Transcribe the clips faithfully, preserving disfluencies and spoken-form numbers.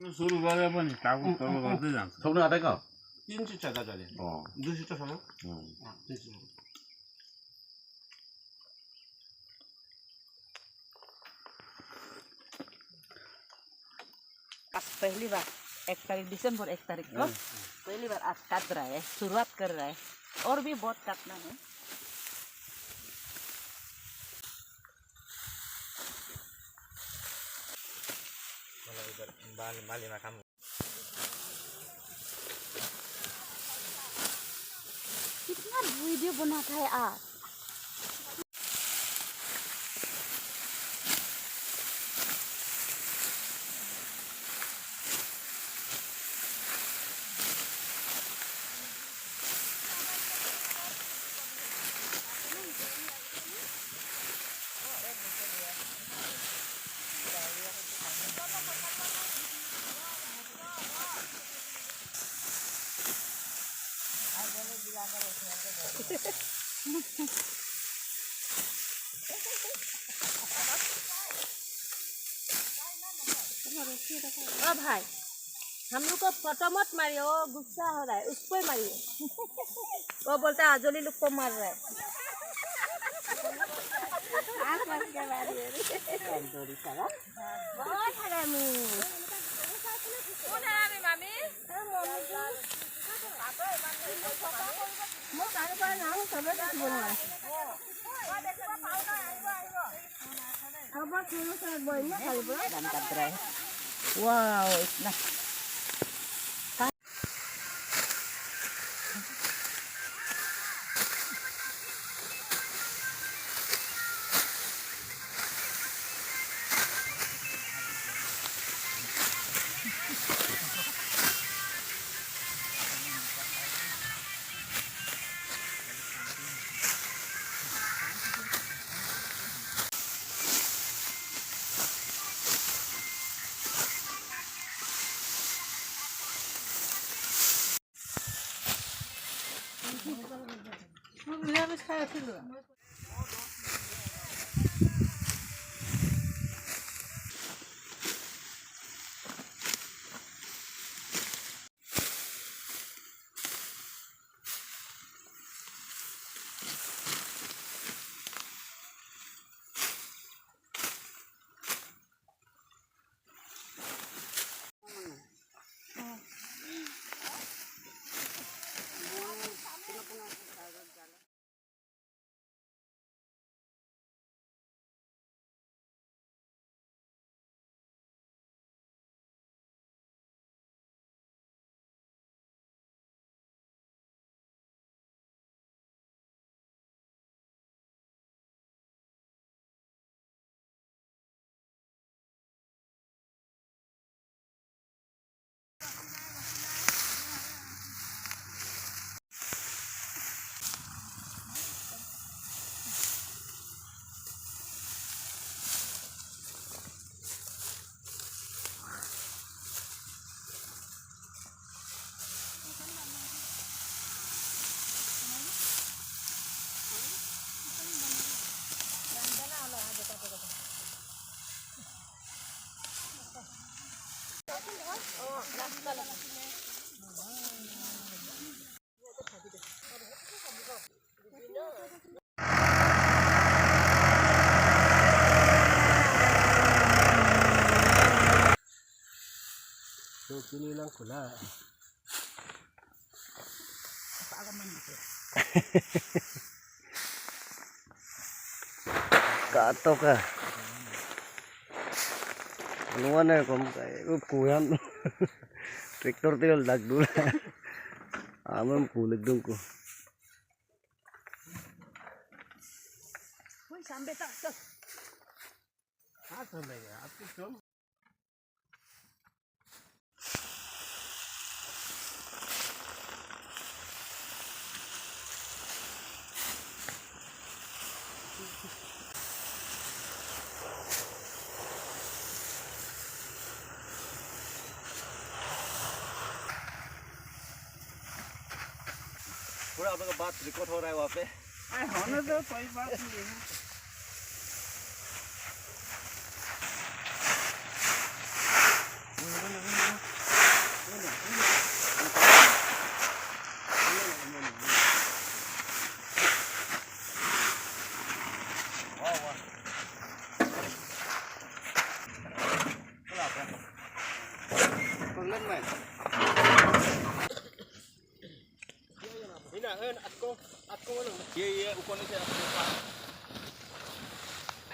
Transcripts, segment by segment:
शुरू वाले अपन टाकू करो करते जान। सबने आता है क्या? तीन से चार डाले। हाँ। दूसरी तो सुनो। हाँ। हाँ, तीन से। आज पहली बार, एक तारीख, दिसंबर एक तारीख को पहली बार आज काट रहा है, शुरुआत कर रहा है। और भी बहुत काटना है। कितना वीडियो बनाता है आप? ओ भाई, हम लोग को फोटो मत मारिए, वो गुस्सा हो रहा है, उसको ही मारिए। वो बोलता है आजोली लोग को मार रहा है। बहुत हरामी। Wow, it's nice. Kini lang kula. Kato ka. Nuan e kom kai, up kuyam. Tractor til dag dula. Amam kulik dung ku. Uy, sampai tak, tak. पूरा आप लोग का बात रिकॉर्ड हो रहा है वहाँ पे। अरे, होने दो, कोई बात नहीं है। Ina, en, atko, atko, wala. Iya, iya, ukon ese atko.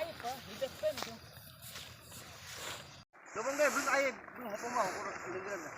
Ayo, pa, hidak pen, tu. Lobong deh, belum ayo, belum apa mau, kurang, kurang, kurang.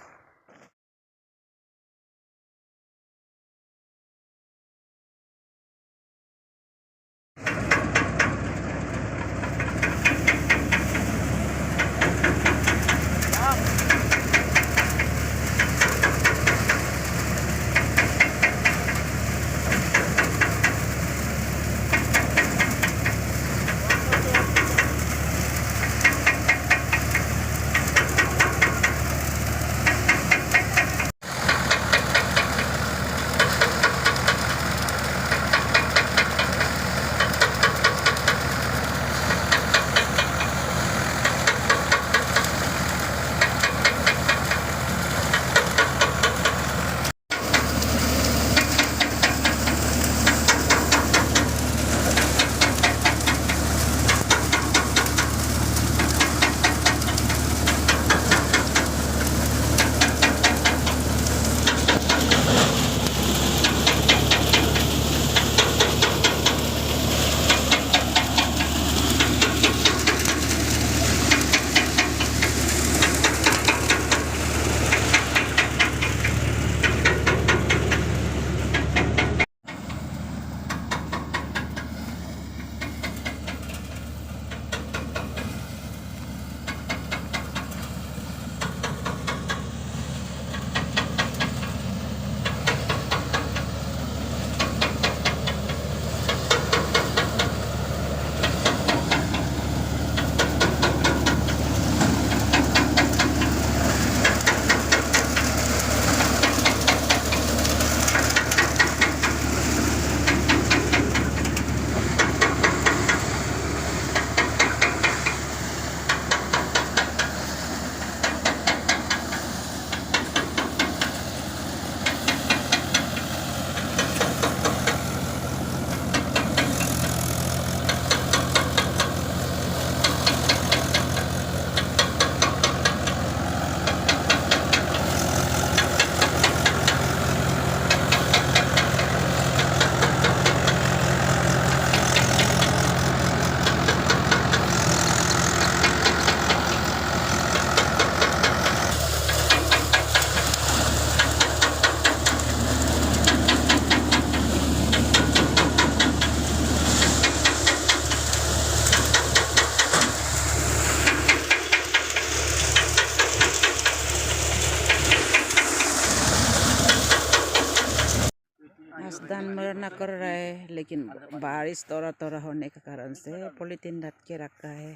आज धान मरना कर रहा है, लेकिन बारिश थोड़ा थोड़ा होने के कारण से पॉलीथीन ढक के रखा है।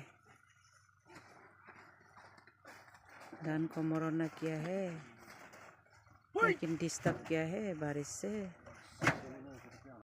धान को मरना किया है, लेकिन डिस्टर्ब किया है बारिश से।